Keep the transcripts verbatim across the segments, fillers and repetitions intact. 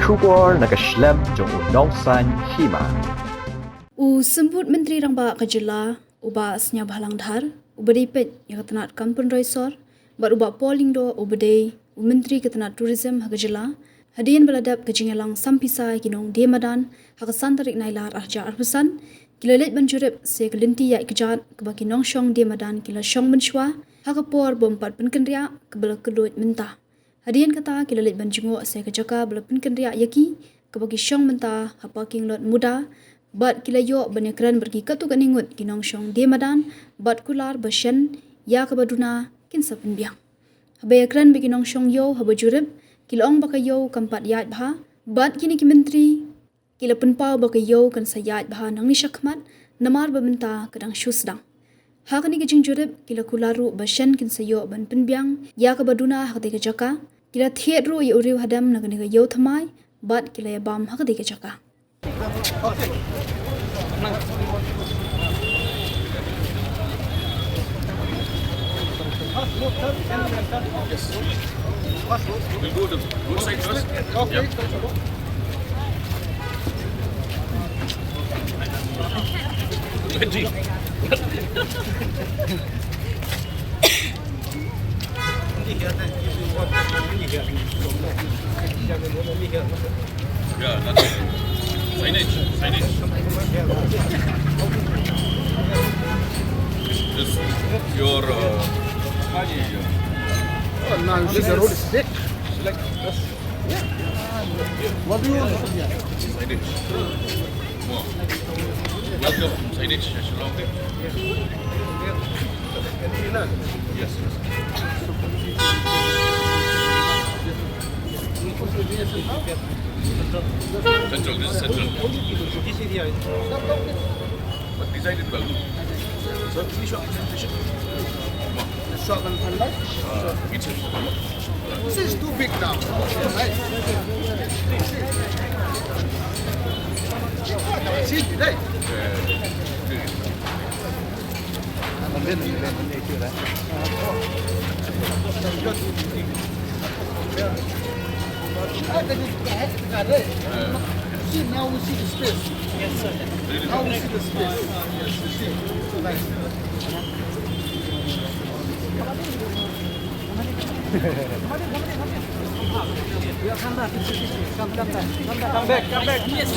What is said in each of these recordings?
Khubor na ka shlem jong u Nongsaiñ Hima. U Symbud Myntri Rangbah ka jylla, u Bah Sniawbhalang Dhar, uba dei peit ïa ka tnat kam pynroi sor, bad u Bah Paul Lyngdoh, uba dei u Myntri ka tnat Tourism ha ka jylla, hadien ba la dep ka jingïalang sam pisa ïa ki nongdie madan ha ka san tarik Nailar arhajar arphew san, ki la leit ban jurip sa ka lynti ïaid kjat kaba ki nongshong die madan ki la shong mynshuwa ha ka por bym pat pynkynriah, kaba la kylluid mynta. Hadien kata, ki la leit ban jngoh sa ka jaka ba la pynkynriah ïa ki, kaba ki shong mynta ha parking lot muda, bad ki la ïoh ban ïakren bad ki katto katne ngut ki nongshong die madan bad kular ba shen ïa kaba duna kin sa pynbiang. Haba ïakren bad ki nongshong ïew haba jurip, ki la ong ba ka ïew kam pat ïaid bha, bad kine ki myntri ki la pynpaw ba ka ïew kan sa ïaid bha nangne shakhmat, namar ba mynta ka dang shu sdang. Ha kane ka jingjurip, ki la kular ruh ba shen kin sa ïoh ban pynbiang ïa kaba duna ha katei ka jaka. Ki la thied ruh ïa u riew hadem na kane ka ïew thymmai, bad ki la ïabam ha katei ka jaka. We'll go the roadside first. Yeah. Yeah, that's it. Signage, signage. This, this, your, uh, Oh, now you see the road is big. Select. Yeah. What do you want? Signage. More. Welcome signage, Shillong. Yes, yes. Central, this is central. But design it well. Sir, please show presentation. Come on. Short and thunder. Uh, it's a This is too big now. Right? See, right? See, now we see the space. Yes, sir. Now we see the space. Yes, you see. Nice. Come back, come back. Come back. Yes,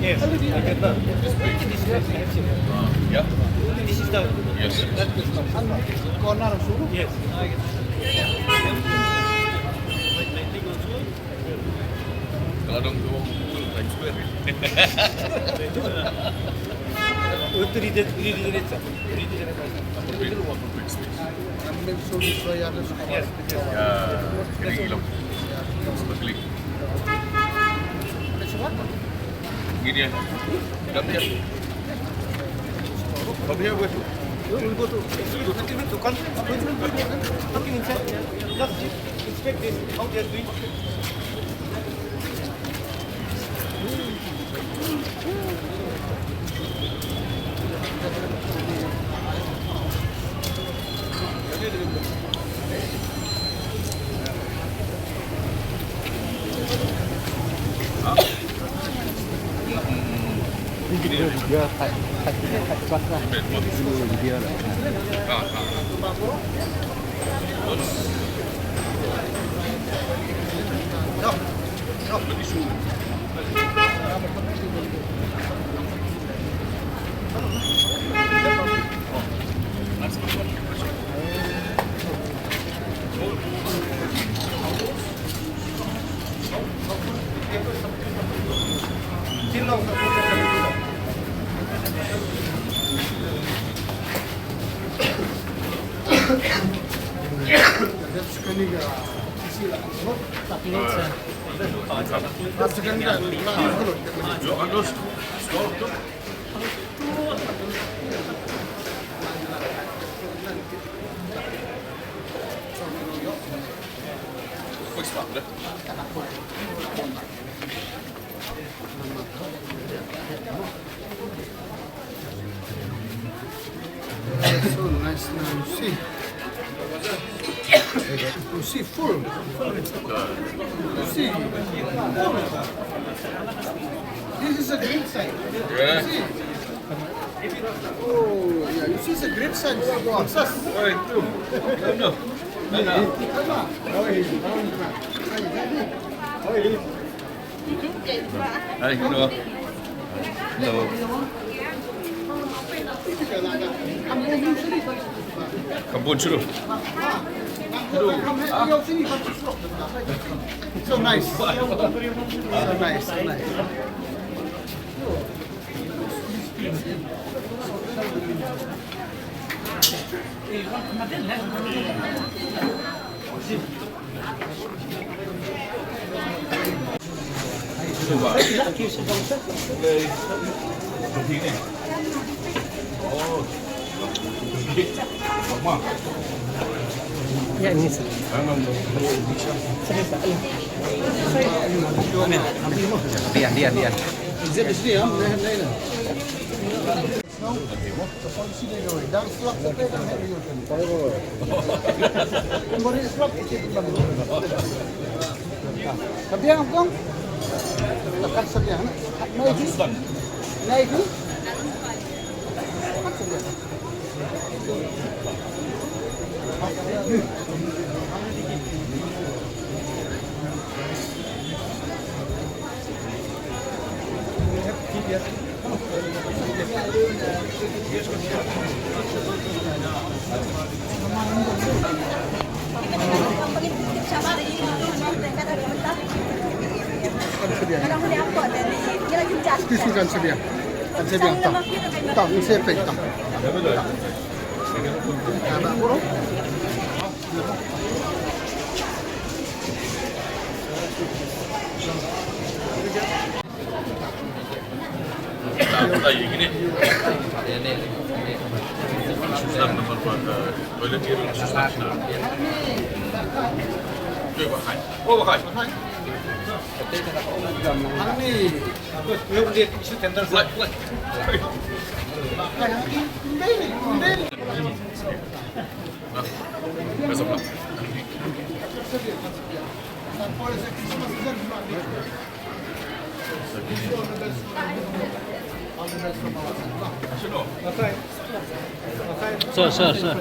I get that. This is the, yes. Corner of Suru? Yes. Kalau dong tu Google Times Square. Itu di, di, di, di, di, di, di, di. Apa benda, apa benda space? Ambil Suru, Suru, ya, ada sekolah. Yes, yes. Ya, ini hilang. Ya. Ini dia. Come here. Come here, wait. We'll go to, we'll go to, come, come inside. Just inspect this, how they are doing. So nice now, you see. You see, full. You see, full. This is a green side. Yeah. You see? Oh, yeah, you see, it's a green side. Wow, sus. All right, cool. No, no. No, no. Hi, hello. Hello. Kampun suruh. So nice. So nice, so nice. Ya, ini sih. Serius, tak? Dian, dian, dian. Sabiang, Abang. Tekan sabiang, nak? Naik ni? Naik ni? Tekan sabiang. Kan sedia. Kan sedia. Kan sedia. Tang, tang, ni saya pek, tang. Tang. Tang. Sir, sir, sir.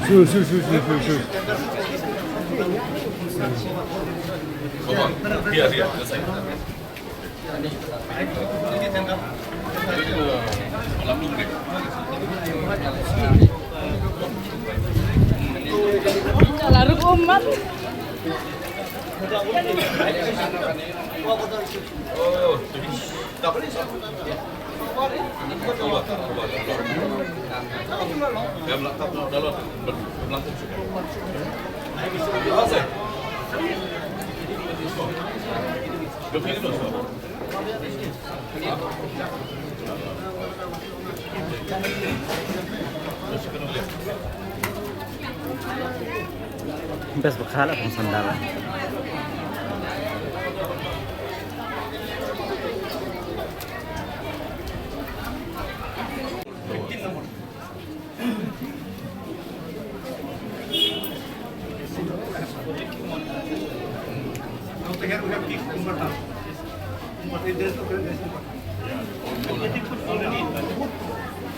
Sure, sure, sure, sure, sure, sure. Laruk umat. Best bakal akong sandal.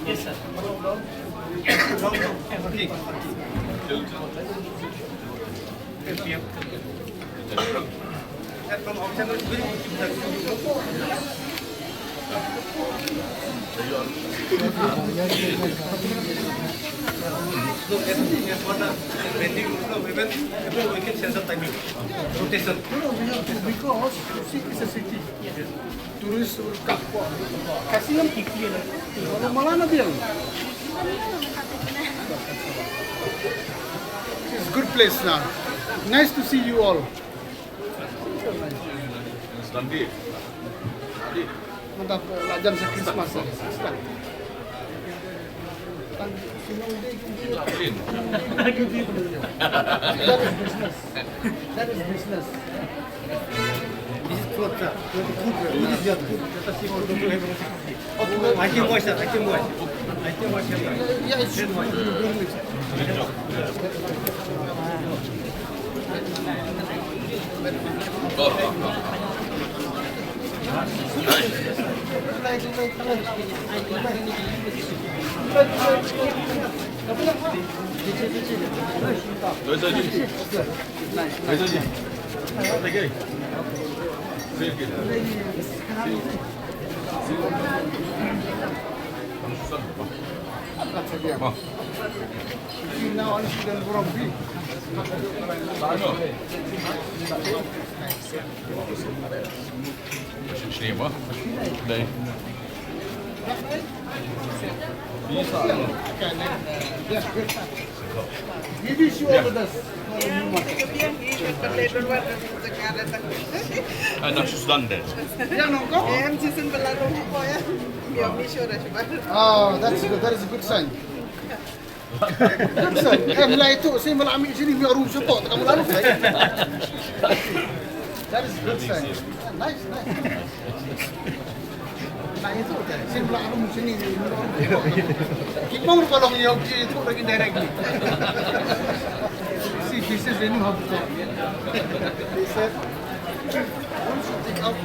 Yes, sir. Rotation. No, no, we have to, because, you see, it's a city. Tourists will come. Kasi yang kiki na. Malah na biang. It's good place now. Nice to see you all. Mantap, la jan sa Christmas. That is business. That is business. This is food, sir. Food, food, food is your food. I can watch, sir. I can watch. I can watch, sir. Yeah, it's good. We wish you all the best. Ah, no, she's done that. Yeah, no, go. Oh, that's good. That is a good sign. Good sign. Eh, mula itu, saya malam ini sini, biar rumah support, kamu lalu. That is good sign. Nice, nice. Nah, itu, saya malam ini sini, biar rumah support. Kita mau kalau yang itu lagi directly. See, this is the new hub. They said, once you take out